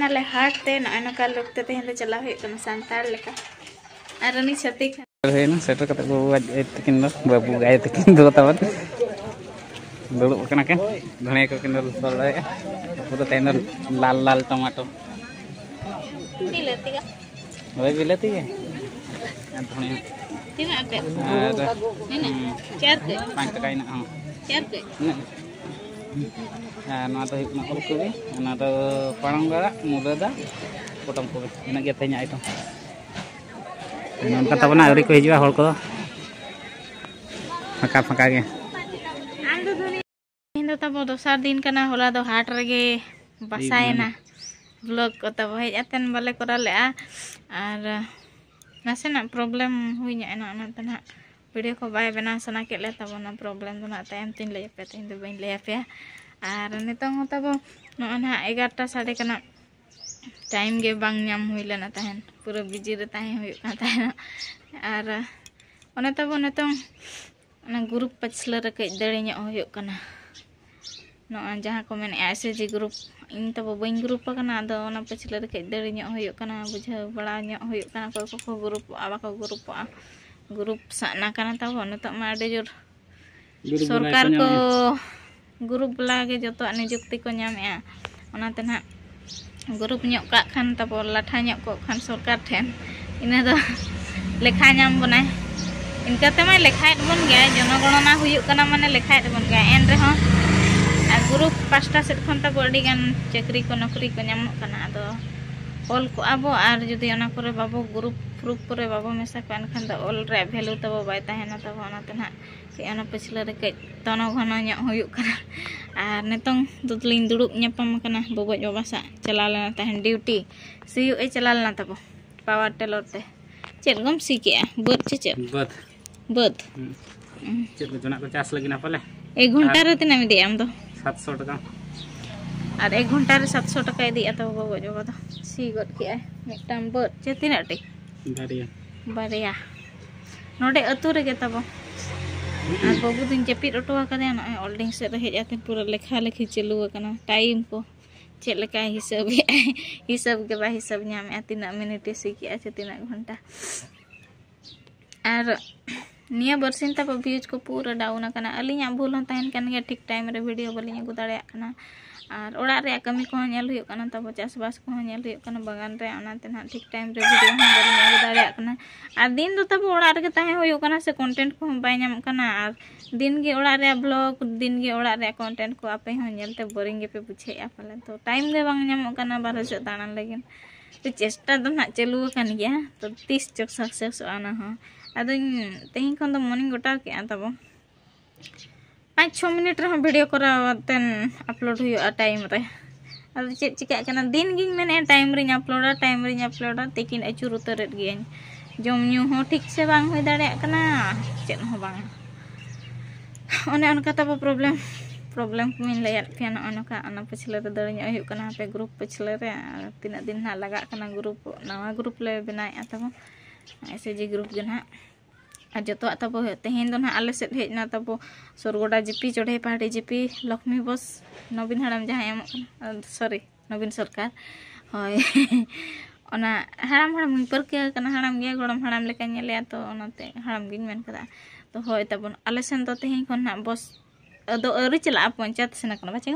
ᱱᱟᱞᱮ ᱦᱟᱴ ᱛᱮ ᱱᱚᱜᱼᱚᱭ ᱱᱚᱝᱠᱟ look ᱛᱮ ᱛᱮᱦᱮᱧ ᱫᱚ ᱪᱟᱞᱟᱣ ᱦᱩᱭᱩᱜ ᱠᱟᱱᱟ ᱥᱟᱱᱛᱟᱲ ᱞᱮᱠᱟ᱾ ᱟᱨ ᱩᱱᱤ ᱪᱷᱟᱹᱛᱤᱠ᱾ ᱦᱩᱭᱱᱟ, ᱥᱮᱴᱮᱨ ᱠᱟᱛᱮ ᱵᱟᱹᱵᱩ ᱟᱡ ᱟᱭᱳ ᱛᱟᱹᱠᱤᱱ ᱫᱚ, ᱵᱟᱹᱵᱩ ᱟᱭᱳ ᱛᱟᱹᱠᱤᱱ ᱫᱚ ᱛᱟᱵᱚᱱ ᱫᱩᱲᱩᱵ ᱟᱠᱟᱱᱟ ᱠᱤᱱ, ᱫᱷᱩᱲᱤ ᱠᱚᱠᱤᱱ ᱫᱚ ᱞᱚᱥᱚᱫ ᱵᱟᱲᱟᱭᱮᱫᱼᱟ᱾ ᱩᱱᱠᱩ ᱫᱚ ᱛᱮᱦᱮᱧ ᱫᱚ ᱞᱟᱞ ᱞᱟᱞ ᱴᱚᱢᱟᱴᱳ᱾ ᱵᱤᱞᱟᱹᱛᱤ ᱜᱮ᱾ ᱦᱳᱭ, ᱵᱤᱞᱟᱹᱛᱤ ᱜᱮ᱾ ᱟᱨ ᱫᱷᱩᱲᱤ᱾ ᱛᱤᱱᱟᱹᱜ ᱟᱛᱮᱫ? ᱟᱨ ᱱᱤᱱᱟᱹᱜ? ᱪᱟᱨ ᱠᱟᱹᱡ? ᱯᱟᱸᱪ ᱴᱟᱠᱟ ᱦᱮᱱᱟᱜᱼᱟ, ᱦᱚᱸ᱾ ᱪᱟᱨ ᱠᱟᱹᱡ? ᱤᱱᱟᱹᱜ ᱜᱮ᱾ ᱟᱨ ᱱᱚᱣᱟ ᱫᱚ ᱦᱩᱭᱩᱜ ᱠᱟᱱᱟ ᱚᱞ ᱠᱚᱵᱤ, ᱚᱱᱟ ᱫᱚ ᱯᱟᱲᱚᱝ ᱟᱲᱟᱜ, ᱢᱩᱞᱟᱹ ᱫᱟᱜ, ᱯᱚᱴᱚᱢ ᱠᱚᱵᱤ, ᱤᱱᱟᱹᱜ ᱜᱮ ᱛᱮᱦᱮᱧᱟᱜ ᱟᱭᱴᱮᱢ᱾ ᱱᱚᱝᱠᱟ ᱛᱟᱵᱚᱱᱟ, ᱟᱹᱣᱨᱤ ᱠᱚ ᱦᱤᱡᱩᱜᱼᱟ ᱦᱚᱲ ᱠᱚᱫᱚ, ᱯᱷᱟᱸᱠᱟ ᱯᱷᱟᱸᱠᱟ ᱜᱮ᱾ ᱛᱮᱦᱮᱧ ᱫᱚ ᱛᱟᱵᱚ ᱫᱚᱥᱟᱨ ᱫᱤᱱ ᱠᱟᱱᱟ, ᱦᱚᱞᱟ ᱫᱚ ᱦᱟᱴ ᱨᱮᱜᱮ ᱵᱟᱥᱟᱭᱮᱱᱟ᱾ ᱵᱷᱞᱚᱜ ᱠᱚ ᱛᱟᱵᱚ ᱦᱮᱡ ᱟᱛᱮᱱ ᱵᱟᱞᱮ ᱠᱚᱨᱟᱣ ᱞᱮᱜᱼᱟ, ᱟᱨ ᱱᱟᱥᱮᱱᱟᱜ ᱯᱨᱚᱵᱞᱮᱢ ᱦᱩᱭ ᱧᱚᱜ ᱮᱱᱟ, ᱚᱱᱟᱛᱮ ᱱᱟᱦᱟᱜ ᱵᱷᱤᱰᱤᱭᱳ ᱠᱚ ᱵᱟᱭ ᱵᱮᱱᱟᱣ ᱥᱟᱱᱟ ᱠᱮᱫ ᱞᱮᱭᱟ ᱛᱟᱵᱚ᱾ ᱚᱱᱟ ᱯᱨᱚᱵᱞᱮᱢ ᱫᱚ ᱱᱟᱦᱟᱜ ᱛᱟᱭᱚᱢ ᱛᱤᱧ ᱞᱟᱹᱭ ᱟᱯᱮᱭᱟ, ᱛᱮᱦᱮᱧ ᱫᱚ ᱵᱟᱹᱧ ᱞᱟᱹᱭ ᱟᱯᱮᱭᱟ᱾ ᱟᱨ ᱱᱤᱛᱚᱝ ᱦᱚᱸ ᱛᱟᱵᱚ ᱱᱚᱜᱼᱚᱭ ᱱᱟᱦᱟᱜ ᱮᱜᱟᱨᱚᱴᱟ ᱥᱟᱰᱮ ᱠᱟᱱᱟ, ᱴᱟᱭᱤᱢ ᱜᱮ ᱵᱟᱝ ᱧᱟᱢ ᱦᱩᱭ ᱞᱮᱱᱟ ᱛᱟᱦᱮᱱ, ᱯᱩᱨᱟᱹ ᱵᱤᱡᱤ ᱨᱮ ᱛᱟᱦᱮᱸ ᱦᱩᱭᱩᱜ ᱠᱟᱱ ᱛᱟᱦᱮᱱᱟ᱾ ᱟᱨ ᱚᱱᱮ ᱛᱟᱵᱚ ᱱᱤᱛᱚᱝ ᱚᱱᱟ ᱜᱨᱩᱯ ᱯᱟᱹᱪᱷᱞᱟᱹ ᱨᱮ ᱠᱟᱹᱡ ᱫᱟᱹᱲᱤ ᱧᱚᱜ ᱦᱩᱭᱩᱜ ᱠᱟᱱᱟ᱾ ᱱᱚᱜᱼᱚᱭ ᱡᱟᱦᱟᱸ ᱠᱚ ᱢᱮᱱᱮᱫᱼᱟ ᱮᱥ ᱮᱪ ᱡᱤ ᱜᱨᱩᱯ, ᱤᱧ ᱛᱟᱵᱚ ᱵᱟᱹᱧ ᱜᱨᱩᱯ ᱟᱠᱟᱱᱟ, ᱟᱫᱚ ᱚᱱᱟ ᱯᱟᱹᱪᱷᱞᱟᱹ ᱨᱮ ᱠᱟᱹᱡ ᱫᱟᱹᱲᱤ ᱧᱚᱜ ᱦᱩᱭᱩᱜ ᱠᱟᱱᱟ, ᱵᱩᱡᱷᱟᱹᱣ ᱵᱟᱲᱟ ᱧᱚᱜ ᱦᱩᱭᱩᱜ ᱠᱟᱱᱟ, ᱚᱠᱚᱭ ᱠᱚᱠᱚ ᱜᱨᱩᱯᱚᱜᱼᱟ, ᱵᱟᱠᱚ ᱜᱨᱩᱯᱚᱜᱼᱟ᱾ ᱜᱨᱩᱯ ᱥᱟᱵᱱᱟ ᱠᱟᱱᱟ ᱛᱟᱵᱚ ᱱᱤᱛᱚᱜ ᱢᱟ ᱟᱹᱰᱤ ᱡᱳᱨ ᱜᱨᱩᱯ ᱥᱚᱨᱠᱟᱨ ᱵᱟᱞᱟ ᱠᱚ ᱠᱚ ᱧᱟᱢᱮᱫᱼᱟ᱾ ᱜᱨᱩᱯ ᱵᱟᱞᱟ ᱜᱮ ᱡᱚᱛᱚᱣᱟᱜ ᱱᱤᱡᱩᱠᱛᱤ ᱠᱚ ᱧᱟᱢᱮᱫᱼᱟ᱾ ᱚᱱᱟᱛᱮ ᱱᱟᱦᱟᱜ ᱜᱨᱩᱯ ᱧᱚᱜ ᱠᱟᱜ ᱠᱷᱟᱱ ᱛᱟᱵᱚ, ᱞᱟᱴᱷᱟ ᱧᱚᱜ ᱠᱚᱜ ᱠᱷᱟᱱ ᱥᱚᱨᱠᱟᱨ ᱴᱷᱮᱱ, ᱤᱱᱟᱹ ᱫᱚ ᱞᱮᱠᱷᱟ ᱧᱟᱢ ᱵᱚᱱᱟᱭ᱾ ᱤᱱᱠᱟᱹ ᱛᱮᱢᱟᱭ ᱞᱮᱠᱷᱟᱭᱮᱫ ᱵᱚᱱ ᱜᱮᱭᱟ, ᱡᱚᱱᱚᱜᱚᱬᱚᱱᱟ ᱦᱩᱭᱩᱜ ᱠᱟᱱᱟ ᱢᱟᱱᱮ ᱞᱮᱠᱷᱟᱭᱮᱫ ᱵᱚᱱ ᱜᱮᱭᱟ᱾ ᱮᱱ ᱨᱮᱦᱚᱸ ᱟᱨ ᱜᱨᱩᱯ ᱯᱟᱥᱴᱟ ᱥᱮᱫ ᱠᱷᱚᱱ ᱛᱟᱵᱚ ᱟᱹᱰᱤᱜᱟᱱ ᱪᱟᱹᱠᱨᱤ ᱠᱚ ᱱᱚᱠᱨᱤ ᱠᱚ ᱧᱟᱢᱚᱜ ᱠᱟᱱᱟ᱾ ᱟᱫᱚ ᱚᱞ ᱠᱚᱜᱼᱟ ᱵᱚ, ᱟᱨ ᱡᱩᱫᱤ ᱚᱱᱟ ᱠᱚᱨᱮ ᱵᱟᱵᱚ ᱜᱨᱩᱯ ᱯᱷᱨᱩᱯ ᱠᱚᱨᱮ ᱵᱟᱵᱚ ᱢᱮᱥᱟ ᱠᱚᱜᱼᱟ, ᱮᱱᱠᱷᱟᱱ ᱫᱚ ᱚᱞ ᱨᱮᱭᱟᱜ ᱵᱷᱮᱞᱩ ᱛᱟᱵᱚ ᱵᱟᱭ ᱛᱟᱦᱮᱱᱟ ᱛᱟᱵᱚ᱾ ᱚᱱᱟᱛᱮ ᱱᱟᱦᱟᱜ ᱠᱟᱹᱡ ᱚᱱᱟ ᱯᱟᱹᱪᱷᱞᱟᱹ ᱨᱮ ᱠᱟᱹᱡ ᱛᱚᱱᱚ ᱜᱷᱚᱱᱚ ᱧᱚᱜ ᱦᱩᱭᱩᱜ ᱠᱟᱱᱟ᱾ ᱟᱨ ᱱᱤᱛᱚᱝ ᱫᱚ ᱞᱤᱧ ᱫᱩᱲᱩᱵ ᱧᱟᱯᱟᱢ ᱟᱠᱟᱱᱟ, ᱵᱚᱜᱚᱡ ᱵᱟᱵᱟ ᱥᱟᱶ ᱪᱟᱞᱟᱣ ᱞᱮᱱᱟ ᱛᱟᱦᱮᱱ ᱰᱤᱭᱩᱴᱤ, ᱥᱤᱭᱳᱜ ᱮ ᱪᱟᱞᱟᱣ ᱞᱮᱱᱟ ᱛᱟᱵᱚ ᱯᱟᱣᱟᱨ ᱴᱮᱞᱚᱨ ᱛᱮ᱾ ᱪᱮᱫ ᱜᱚᱢ ᱥᱤ ᱠᱮᱜᱼᱟ? ᱵᱟᱹᱫᱽ ᱪᱮ ᱪᱮᱫ? ᱵᱟᱹᱫᱽ᱾ ᱵᱟᱹᱫᱽ᱾ ᱦᱩᱸ᱾ ᱦᱩᱸ᱾ ᱪᱮᱫ ᱠᱚ ᱡᱚᱱᱟᱜ ᱠᱚ ᱪᱟᱥ ᱞᱟᱹᱜᱤᱫ ᱱᱟ ᱯᱟᱞᱮ? ᱮᱠ ᱜᱷᱚᱱᱴᱟ ᱟᱨ ᱨᱮ ᱛᱤᱱᱟᱹᱜ ᱮᱢ ᱤᱫᱤᱭᱟ ᱟᱢ ᱫᱚ? ᱥᱟᱛᱥᱚ ᱴᱟᱠᱟ᱾ ᱟᱨ ᱮᱠ ᱜᱷᱚᱱᱴᱟ ᱨᱮ ᱥᱟᱛᱥᱚ ᱴᱟᱠᱟ ᱤᱫᱤᱭᱮᱫᱼᱟ ᱛᱟᱵᱚ ᱵᱟᱵᱟ ᱡᱚᱜᱟ ᱫᱚ᱾ ᱥᱤ ᱜᱚᱫ ᱠᱮᱜᱼᱟᱭ ᱢᱤᱫᱴᱟᱝ ᱵᱟᱹᱫᱽ᱾ ᱪᱮ ᱛᱤᱱᱟᱹᱜ ᱴᱤ? ᱵᱟᱨᱭᱟ᱾ ᱵᱟᱨᱭᱟ᱾ ᱱᱚᱰᱮ ᱟᱹᱛᱩ ᱨᱮᱜᱮ ᱛᱟᱵᱚ᱾ ᱟᱨ ᱵᱟᱹᱵᱩ ᱫᱩᱧ ᱡᱟᱹᱯᱤᱫ ᱚᱴᱚ ᱟᱠᱟᱫᱮᱭᱟ, ᱱᱚᱜᱼᱚᱭ ᱚᱞᱰᱤᱝ ᱥᱮᱫ ᱨᱮ ᱦᱮᱡ ᱟᱛᱮ ᱯᱩᱨᱟᱹ ᱞᱮᱠᱷᱟ ᱞᱮᱠᱷᱤ ᱪᱟᱹᱞᱩ ᱟᱠᱟᱱᱟ᱾ ᱴᱟᱭᱤᱢ ᱠᱚ ᱪᱮᱫ ᱞᱮᱠᱟᱭ ᱦᱤᱥᱟᱹᱵᱮᱜᱼᱟᱭ, ᱦᱤᱥᱟᱹᱵ ᱜᱮ ᱵᱟᱭ ᱦᱤᱥᱟᱹᱵ ᱧᱟᱢᱮᱜᱼᱟ, ᱛᱤᱱᱟᱹᱜ ᱢᱤᱱᱤᱴᱮ ᱥᱤ ᱠᱮᱜᱼᱟ ᱥᱮ ᱛᱤᱱᱟᱹᱜ ᱜᱷᱚᱱᱴᱟ᱾ ᱟᱨ ᱱᱤᱭᱟᱹ ᱵᱟᱨᱥᱤᱧ ᱛᱟᱵᱚ ᱵᱷᱤᱭᱩᱡᱽ ᱠᱚ ᱯᱩᱨᱟᱹ ᱰᱟᱣᱩᱱ ᱟᱠᱟᱱᱟ᱾ ᱟᱹᱞᱤᱧᱟᱜ ᱵᱷᱩᱞ ᱦᱚᱸ ᱛᱟᱦᱮᱱ ᱠᱟᱱ ᱜᱮᱭᱟ, ᱴᱷᱤᱠ ᱴᱟᱭᱤᱢ ᱨᱮ ᱵᱷᱤᱰᱤᱭᱳ ᱵᱟᱹᱞᱤᱧ ᱟᱹᱜᱩ ᱫᱟᱲᱮᱭᱟᱜ ᱠᱟᱱᱟ᱾ ᱟᱨ ᱚᱲᱟᱜ ᱨᱮᱭᱟᱜ ᱠᱟᱹᱢᱤ ᱠᱚᱦᱚᱸ ᱧᱮᱞ ᱦᱩᱭᱩᱜ ᱠᱟᱱᱟ ᱛᱟᱵᱚ, ᱪᱟᱥᱵᱟᱥ ᱠᱚᱦᱚᱸ ᱧᱮᱞ ᱦᱩᱭᱩᱜ ᱠᱟᱱᱟ ᱵᱟᱜᱟᱱ ᱨᱮ, ᱚᱱᱟᱛᱮ ᱱᱟᱦᱟᱜ ᱴᱷᱤᱠ ᱴᱟᱭᱤᱢ ᱨᱮ ᱵᱷᱤᱰᱤᱭᱳ ᱦᱚᱸ ᱵᱟᱹᱞᱤᱧ ᱟᱹᱜᱩ ᱫᱟᱲᱮᱭᱟᱜ ᱠᱟᱱᱟ᱾ ᱟᱨ ᱫᱤᱱ ᱫᱚ ᱛᱟᱵᱚ ᱚᱲᱟᱜ ᱨᱮᱜᱮ ᱛᱟᱦᱮᱸ ᱦᱩᱭᱩᱜ ᱠᱟᱱᱟ ᱥᱮ, ᱠᱚᱱᱴᱮᱱᱴ ᱠᱚᱦᱚᱸ ᱵᱟᱭ ᱧᱟᱢᱚᱜ ᱠᱟᱱᱟ᱾ ᱟᱨ ᱫᱤᱱ ᱜᱮ ᱚᱲᱟᱜ ᱨᱮᱭᱟᱜ ᱵᱷᱞᱚᱜ, ᱫᱤᱱ ᱜᱮ ᱚᱲᱟᱜ ᱨᱮᱭᱟᱜ ᱠᱚᱱᱴᱮᱱᱴ ᱠᱚ ᱟᱯᱮ ᱦᱚᱸ ᱧᱮᱞᱛᱮ ᱵᱳᱨᱤᱝ ᱜᱮᱯᱮ ᱵᱩᱡᱷᱟᱹᱣᱮᱫᱼᱟ ᱯᱟᱞᱮ᱾ ᱛᱚ ᱴᱟᱭᱤᱢ ᱜᱮ ᱵᱟᱝ ᱧᱟᱢᱚᱜ ᱠᱟᱱᱟ ᱵᱟᱨᱦᱮ ᱥᱮᱫ ᱫᱟᱬᱟᱱ ᱞᱟᱹᱜᱤᱫ᱾ ᱛᱚ ᱪᱮᱥᱴᱟ ᱫᱚ ᱱᱟᱦᱟᱜ ᱪᱟᱹᱞᱩ ᱟᱠᱟᱱ ᱜᱮᱭᱟ, ᱛᱚ ᱛᱤᱥ ᱪᱚ ᱥᱟᱠᱥᱮᱥᱚᱜᱼᱟ ᱚᱱᱟ ᱦᱚᱸ᱾ ᱟᱫᱚᱧ ᱛᱮᱦᱮᱧ ᱠᱷᱚᱱ ᱫᱚ ᱢᱚᱱᱮᱧ ᱜᱚᱴᱟ ᱠᱮᱜᱼᱟ ᱛᱟᱵᱚ ᱯᱟᱸᱪ ᱪᱷᱚ ᱢᱤᱱᱤᱴ ᱨᱮᱦᱚᱸ ᱵᱷᱤᱰᱤᱭᱳ ᱠᱚᱨᱟᱣ ᱠᱟᱛᱮ ᱟᱯᱞᱳᱰ ᱦᱩᱭᱩᱜᱼᱟ ᱴᱟᱭᱤᱢ ᱨᱮ᱾ ᱟᱫᱚ ᱪᱮᱫ ᱪᱤᱠᱟᱹᱜ ᱠᱟᱱᱟ, ᱫᱤᱱ ᱜᱤᱧ ᱢᱮᱱᱮᱫᱼᱟ ᱴᱟᱭᱤᱢ ᱨᱤᱧ ᱟᱯᱞᱳᱰᱟ, ᱴᱟᱭᱤᱢ ᱨᱤᱧ ᱟᱯᱞᱳᱰᱟ, ᱛᱤᱠᱤᱱ ᱟᱹᱪᱩᱨ ᱩᱛᱟᱹᱨᱮᱫ ᱜᱤᱭᱟᱹᱧ᱾ ᱡᱚᱢ ᱧᱩ ᱦᱚᱸ ᱴᱷᱤᱠ ᱥᱮ ᱵᱟᱝ ᱦᱩᱭ ᱫᱟᱲᱮᱭᱟᱜ ᱠᱟᱱᱟ, ᱪᱮᱫ ᱦᱚᱸ ᱵᱟᱝ᱾ ᱚᱱᱮ ᱚᱱᱠᱟ ᱛᱟᱵᱚ ᱯᱨᱚᱵᱞᱮᱢ, ᱯᱨᱚᱵᱞᱮᱢ ᱠᱚᱧ ᱞᱟᱹᱭᱟᱫ ᱯᱮᱭᱟ᱾ ᱱᱚᱜᱼᱚᱭ ᱱᱚᱝᱠᱟ ᱚᱱᱟ ᱯᱟᱹᱪᱷᱞᱟᱹ ᱨᱮ ᱫᱟᱹᱲ ᱧᱚᱜ ᱦᱩᱭᱩᱜ ᱠᱟᱱᱟ ᱦᱟᱯᱮ ᱜᱨᱩᱯ ᱯᱟᱹᱪᱷᱞᱟᱹ ᱨᱮ᱾ ᱟᱨ ᱛᱤᱱᱟᱹᱜ ᱫᱤᱱ ᱱᱟᱦᱟᱜ ᱞᱟᱜᱟᱜ ᱠᱟᱱᱟ ᱜᱨᱩᱯ, ᱱᱟᱣᱟ ᱜᱨᱩᱯ ᱞᱮ ᱵᱮᱱᱟᱣᱮᱫᱼᱟ ᱛᱟᱵᱚ, ᱮᱥ ᱮᱪ ᱡᱤ ᱜᱨᱩᱯ ᱜᱮ ᱱᱟᱦᱟᱜ᱾ ᱟᱨ ᱡᱚᱛᱚᱣᱟᱜ ᱛᱟᱵᱚ ᱛᱮᱦᱮᱧ ᱫᱚ ᱱᱟᱦᱟᱜ ᱟᱞᱮ ᱥᱮᱫ ᱦᱮᱡ ᱮᱱᱟ ᱛᱟᱵᱚ ᱥᱚᱨᱜᱚᱰᱟ ᱡᱤᱯᱤ, ᱪᱚᱲᱦᱮ ᱯᱟᱦᱟᱲᱤ ᱡᱤᱯᱤ, ᱞᱚᱠᱷᱢᱤ ᱵᱚᱥ, ᱱᱚᱵᱤᱱ ᱦᱟᱲᱟᱢ ᱡᱟᱦᱟᱸᱭ ᱮᱢᱚᱜ ᱠᱟᱱᱟ, ᱥᱚᱨᱤ, ᱱᱚᱵᱤᱱ ᱥᱚᱨᱠᱟᱨ᱾ ᱦᱳᱭ᱾ ᱚᱱᱟ ᱦᱟᱲᱟᱢ ᱦᱟᱲᱟᱢ ᱜᱤᱧ ᱯᱟᱹᱨᱠᱟᱹᱣ ᱠᱟᱱᱟ, ᱦᱟᱲᱟᱢ ᱜᱮᱭᱟ, ᱜᱚᱲᱚᱢ ᱦᱟᱲᱟᱢ ᱞᱮᱠᱟᱧ ᱧᱮᱞᱮᱭᱟ, ᱛᱚ ᱚᱱᱟᱛᱮ ᱦᱟᱲᱟᱢ ᱜᱤᱧ ᱢᱮᱱ ᱠᱟᱫᱟ᱾ ᱛᱚ ᱦᱳᱭ ᱛᱟᱵᱚᱱ, ᱟᱞᱮ ᱥᱮᱱ ᱫᱚ ᱛᱮᱦᱮᱧ ᱠᱷᱚᱱ ᱱᱟᱦᱟᱜ ᱵᱚᱥ ᱫᱚ ᱟᱹᱣᱨᱤ ᱪᱟᱞᱟᱜᱼᱟ, ᱯᱚᱧᱪᱟᱭᱮᱛ ᱥᱮᱱ ᱠᱟᱱᱟ ᱵᱟᱪᱮ?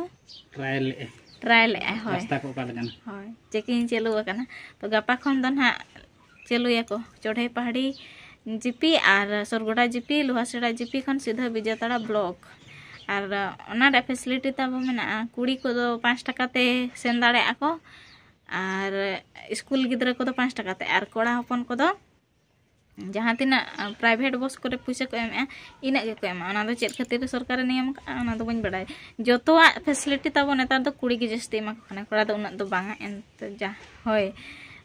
ᱴᱨᱟᱭ ᱞᱮᱜᱼᱟᱭ᱾ ᱴᱨᱟᱭ ᱞᱮᱜᱼᱟᱭ, ᱦᱳᱭ᱾ ᱨᱟᱥᱛᱟ ᱠᱚ ᱚᱠᱟ ᱞᱮᱠᱟᱱᱟ? ᱦᱳᱭ, ᱪᱮᱠᱤᱝ ᱪᱟᱹᱞᱩ ᱟᱠᱟᱱᱟ᱾ ᱛᱚ ᱜᱟᱯᱟ ᱠᱷᱚᱱ ᱫᱚ ᱱᱟᱦᱟᱜ ᱪᱟᱹᱞᱩᱭᱟᱠᱚ ᱪᱚᱲᱦᱮ ᱯᱟᱦᱟᱲᱤ ᱡᱤᱯᱤ ᱟᱨ ᱥᱚᱨᱜᱚᱰᱟ ᱡᱤᱯᱤ, ᱞᱳᱦᱟᱥᱮᱲᱟ ᱡᱤᱯᱤ ᱠᱷᱚᱱ ᱥᱤᱫᱷᱟᱹ ᱵᱤᱡᱮᱛᱟᱲᱟ ᱵᱞᱚᱠ᱾ ᱟᱨ ᱚᱱᱟ ᱨᱮᱭᱟᱜ ᱯᱷᱮᱥᱤᱞᱤᱴᱤ ᱛᱟᱵᱚ ᱢᱮᱱᱟᱜᱼᱟ, ᱠᱩᱲᱤ ᱠᱚᱫᱚ ᱯᱟᱸᱪ ᱴᱟᱠᱟ ᱛᱮ ᱥᱮᱱ ᱫᱟᱲᱮᱭᱟᱜᱼᱟ ᱠᱚ, ᱟᱨ ᱥᱠᱩᱞ ᱜᱤᱫᱽᱨᱟᱹ ᱠᱚᱫᱚ ᱯᱟᱸᱪ ᱴᱟᱠᱟ ᱛᱮ, ᱟᱨ ᱠᱚᱲᱟ ᱦᱚᱯᱚᱱ ᱠᱚᱫᱚ ᱡᱟᱦᱟᱸ ᱛᱤᱱᱟᱹᱜ ᱯᱨᱟᱭᱵᱷᱮᱴ ᱵᱚᱥ ᱠᱚᱨᱮ ᱯᱩᱭᱥᱟᱹ ᱠᱚ ᱮᱢᱮᱜᱼᱟ, ᱤᱱᱟᱹᱜ ᱜᱮᱠᱚ ᱮᱢᱟ᱾ ᱚᱱᱟ ᱫᱚ ᱪᱮᱫ ᱠᱷᱟᱹᱛᱤᱨ ᱥᱚᱨᱠᱟᱨᱮ ᱱᱤᱭᱚᱢ ᱠᱟᱜᱼᱟ, ᱚᱱᱟ ᱫᱚ ᱵᱟᱹᱧ ᱵᱟᱲᱟᱭᱟ᱾ ᱡᱚᱛᱚᱣᱟᱜ ᱯᱷᱮᱥᱤᱞᱤᱴᱤ ᱛᱟᱵᱚ ᱱᱮᱛᱟᱨ ᱫᱚ ᱠᱩᱲᱤ ᱜᱮ ᱡᱟᱹᱥᱛᱤ ᱮᱢᱟ ᱠᱚ ᱠᱟᱱᱟ, ᱠᱚᱲᱟ ᱫᱚ ᱩᱱᱟᱹᱜ ᱫᱚ ᱵᱟᱝᱟ᱾ ᱮᱱᱛᱮ ᱡᱟ ᱦᱳᱭ,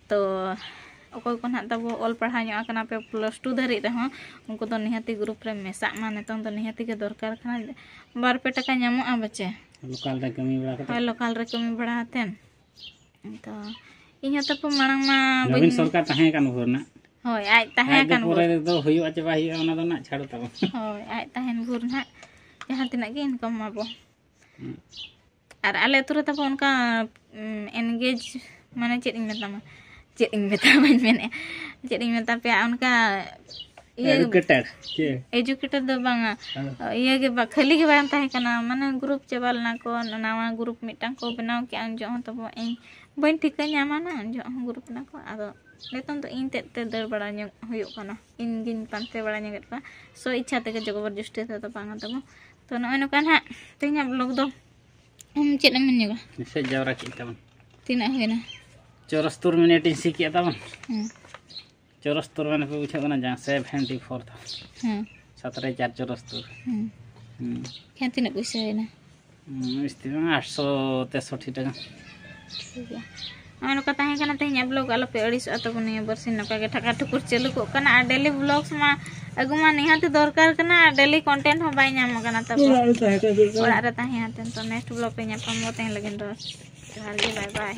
ᱛᱚ ᱚᱠᱚᱭ ᱠᱚ ᱱᱟᱦᱟᱜ ᱛᱟᱵᱚ ᱚᱞ ᱯᱟᱲᱦᱟᱣ ᱧᱚᱜ ᱟᱠᱟᱱᱟ ᱯᱮ ᱯᱞᱟᱥ ᱴᱩ ᱫᱷᱟᱹᱨᱤᱡ ᱨᱮᱦᱚᱸ, ᱩᱱᱠᱩ ᱫᱚ ᱱᱤᱦᱟᱹᱛᱤ ᱜᱨᱩᱯ ᱨᱮ ᱢᱮᱥᱟᱜ ᱢᱟ᱾ ᱱᱤᱛᱚᱝ ᱫᱚ ᱱᱤᱦᱟᱹᱛᱤ ᱜᱮ ᱫᱚᱨᱠᱟᱨ ᱠᱟᱱᱟ, ᱵᱟᱨ ᱯᱮ ᱴᱟᱠᱟ ᱧᱟᱢᱚᱜᱼᱟ ᱵᱟᱪᱮ᱾ ᱞᱳᱠᱟᱞ ᱨᱮ ᱠᱟᱹᱢᱤ ᱵᱟᱲᱟ ᱠᱟᱛᱮ᱾ ᱦᱳᱭ, ᱞᱳᱠᱟᱞ ᱨᱮ ᱠᱟᱹᱢᱤ ᱵᱟᱲᱟ ᱠᱟᱛᱮᱫ᱾ ᱛᱚ ᱤᱧ ᱦᱚᱸ ᱛᱟᱯᱚ ᱢᱟᱲᱟᱝ ᱢᱟ ᱱᱚᱵᱤᱱ ᱵᱟᱹᱧ ᱥᱚᱨᱠᱟᱨ ᱛᱟᱦᱮᱸ ᱠᱟᱱ ᱵᱷᱳᱨ ᱱᱟᱜ᱾ ᱦᱳᱭ, ᱟᱡ ᱛᱟᱦᱮᱸ ᱟᱡ ᱫᱚ ᱠᱟᱱ ᱯᱚᱨᱮ ᱵᱷᱳᱨ᱾ ᱨᱮᱫᱚ ᱦᱩᱭᱩᱜᱼᱟ ᱪᱮ ᱵᱟᱭ ᱦᱩᱭᱩᱜᱼᱟ, ᱚᱱᱟ ᱫᱚ ᱱᱟᱜ ᱪᱷᱟᱲ ᱛᱟᱵᱚᱱ᱾ ᱦᱳᱭ, ᱟᱡ ᱛᱟᱦᱮᱱ ᱵᱷᱳᱨ ᱱᱟᱜ ᱡᱟᱦᱟᱸ ᱛᱤᱱᱟᱹᱜ ᱜᱮ ᱤᱱᱠᱟᱢ ᱢᱟᱵᱚ᱾ ᱦᱩᱸ᱾ ᱟᱨ ᱟᱞᱮ ᱟᱹᱛᱩ ᱨᱮ ᱛᱟᱵᱚ ᱚᱱᱠᱟ, ᱩᱢ, ᱮᱱᱜᱮᱡᱽ, ᱢᱟᱱᱮ ᱪᱮᱫ ᱤᱧ ᱢᱮᱛᱟᱢᱟ, ᱪᱮᱫ ᱤᱧ ᱢᱮᱛᱟᱢᱟᱧ ᱢᱮᱱᱮᱫᱼᱟ, ᱪᱮᱫ ᱤᱧ ᱢᱮᱛᱟ ᱯᱮᱭᱟ, ᱚᱱᱠᱟ ᱮᱰᱩᱠᱮᱴᱮᱰ ᱪᱮ? ᱮᱰᱩᱠᱮᱴᱮᱰ ᱫᱚ ᱵᱟᱝᱟ᱾ ᱤᱭᱟᱹ ᱜᱮ ᱵᱟ, ᱠᱷᱟᱹᱞᱤ ᱜᱮ ᱵᱟᱝ ᱛᱟᱦᱮᱸ ᱠᱟᱱᱟ, ᱢᱟᱱᱮ ᱜᱨᱩᱯ ᱪᱟᱵᱟ ᱞᱮᱱᱟ ᱠᱚ, ᱱᱟᱣᱟ ᱜᱨᱩᱯ ᱢᱤᱫᱴᱟᱝ ᱠᱚ ᱵᱮᱱᱟᱣ ᱠᱮᱜᱼᱟ᱾ ᱩᱱ ᱡᱚᱠᱷᱚᱱ ᱛᱟᱵᱚ ᱤᱧ ᱵᱟᱹᱧ ᱴᱷᱤᱠᱟᱹ ᱧᱟᱢᱟ ᱱᱟ, ᱩᱱ ᱡᱚᱠᱷᱚᱱ ᱦᱚᱸ ᱜᱨᱩᱯ ᱮᱱᱟ ᱠᱚ᱾ ᱟᱫᱚ ᱱᱤᱛᱚᱝ ᱫᱚ ᱤᱧ ᱛᱮᱫ ᱛᱮ ᱫᱟᱹᱲ ᱵᱟᱲᱟ ᱧᱚᱜ ᱦᱩᱭᱩᱜ ᱠᱟᱱᱟ, ᱤᱧ ᱜᱤᱧ ᱯᱟᱱᱛᱮ ᱵᱟᱲᱟ ᱧᱚᱜᱮᱫ ᱠᱚᱣᱟ᱾ ᱥᱚ ᱤᱪᱪᱷᱟ ᱛᱮᱜᱮ, ᱡᱚᱵᱚᱨ ᱡᱚᱥᱛᱤ ᱛᱮᱫᱚ ᱵᱟᱝᱟ ᱛᱟᱵᱚ᱾ ᱛᱚ ᱱᱚᱜᱼᱚᱭ ᱱᱚᱝᱠᱟ ᱱᱟᱦᱟᱜ ᱛᱮᱦᱮᱧᱟᱜ ᱵᱞᱚᱜ ᱫᱚ᱾ ᱟᱢ ᱪᱮᱫ ᱮᱢ ᱢᱮᱱ ᱧᱚᱜᱟ? ᱱᱤᱥᱪᱚᱭ ᱡᱟᱣᱨᱟ ᱠᱮᱫ ᱛᱟᱵᱚᱱ᱾ ᱛᱤᱱᱟᱹᱜ ᱦᱩᱭᱱᱟ? ᱪᱚᱨᱚᱥᱛᱩᱨ ᱢᱤᱱᱤᱴ ᱤᱧ ᱥᱤ ᱠᱮᱫ ᱛᱟᱵᱚᱱ᱾ ᱦᱮᱸ᱾ ᱪᱚᱨᱚᱥᱛᱩᱨ ᱢᱟᱱᱮ ᱯᱮ ᱵᱩᱡᱷᱟᱹᱣ ᱠᱟᱱᱟ ᱡᱟᱦᱟᱸ ᱥᱮᱵᱷᱮᱱᱴᱤ ᱯᱷᱳᱨ ᱛᱟᱵᱚᱱ᱾ ᱦᱮᱸ᱾ ᱥᱟᱛᱨᱮ ᱪᱟᱨ ᱪᱚᱨᱚᱥᱛᱩᱨ᱾ ᱦᱮᱸ᱾ ᱦᱩᱸ᱾ ᱮᱱᱠᱷᱟᱱ ᱛᱤᱱᱟᱹᱜ ᱯᱩᱭᱥᱟᱹ ᱦᱩᱭᱱᱟ? ᱦᱩᱸ, ᱡᱟᱹᱥᱛᱤ ᱵᱟᱝ, ᱟᱴᱥᱚ ᱛᱮᱥᱚᱴᱴᱤ ᱴᱟᱠᱟ᱾ ᱴᱷᱤᱠ ᱜᱮᱭᱟ᱾ ᱱᱚᱜᱼᱚᱭ ᱱᱚᱝᱠᱟ ᱛᱟᱦᱮᱸ ᱠᱟᱱᱟ ᱛᱮᱦᱮᱧᱟᱜ ᱵᱞᱚᱜ᱾ ᱟᱞᱚᱯᱮ ᱟᱹᱲᱤᱥᱚᱜᱼᱟ ᱛᱟᱵᱚᱱ, ᱱᱤᱭᱟᱹ ᱵᱟᱨᱥᱤᱧ ᱱᱚᱝᱠᱟ ᱜᱮ ᱴᱷᱟᱠᱟ ᱴᱷᱩᱠᱩᱨ ᱪᱟᱹᱞᱩ ᱠᱚᱜ ᱠᱟᱱᱟ᱾ ᱟᱨ ᱰᱮᱞᱤ ᱵᱞᱚᱜᱥ ᱢᱟ ᱟᱹᱜᱩ ᱢᱟ ᱱᱤᱦᱟᱹᱛ ᱫᱚᱨᱠᱟᱨ ᱠᱟᱱᱟ, ᱟᱨ ᱰᱮᱞᱤ ᱠᱚᱱᱴᱮᱱᱴ ᱦᱚᱸ ᱵᱟᱭ ᱧᱟᱢᱚᱜ ᱠᱟᱱᱟ ᱛᱟᱵᱚ᱾ ᱚᱲᱟᱜ ᱨᱮ ᱛᱟᱦᱮᱸ ᱠᱟᱛᱮ ᱫᱚ᱾ ᱚᱲᱟᱜ ᱨᱮ ᱛᱟᱦᱮᱸ ᱠᱟᱛᱮ ᱱᱤᱛᱚᱜ ᱱᱮᱠᱥᱴ ᱵᱞᱚᱜ ᱨᱮ ᱧᱟᱯᱟᱢ ᱵᱚ, ᱛᱮᱦᱮᱧ ᱞᱟᱹᱜᱤᱫ ᱫᱚ ᱡᱚᱦᱟᱨ ᱜᱮ, ᱵᱟᱭ ᱵᱟᱭ᱾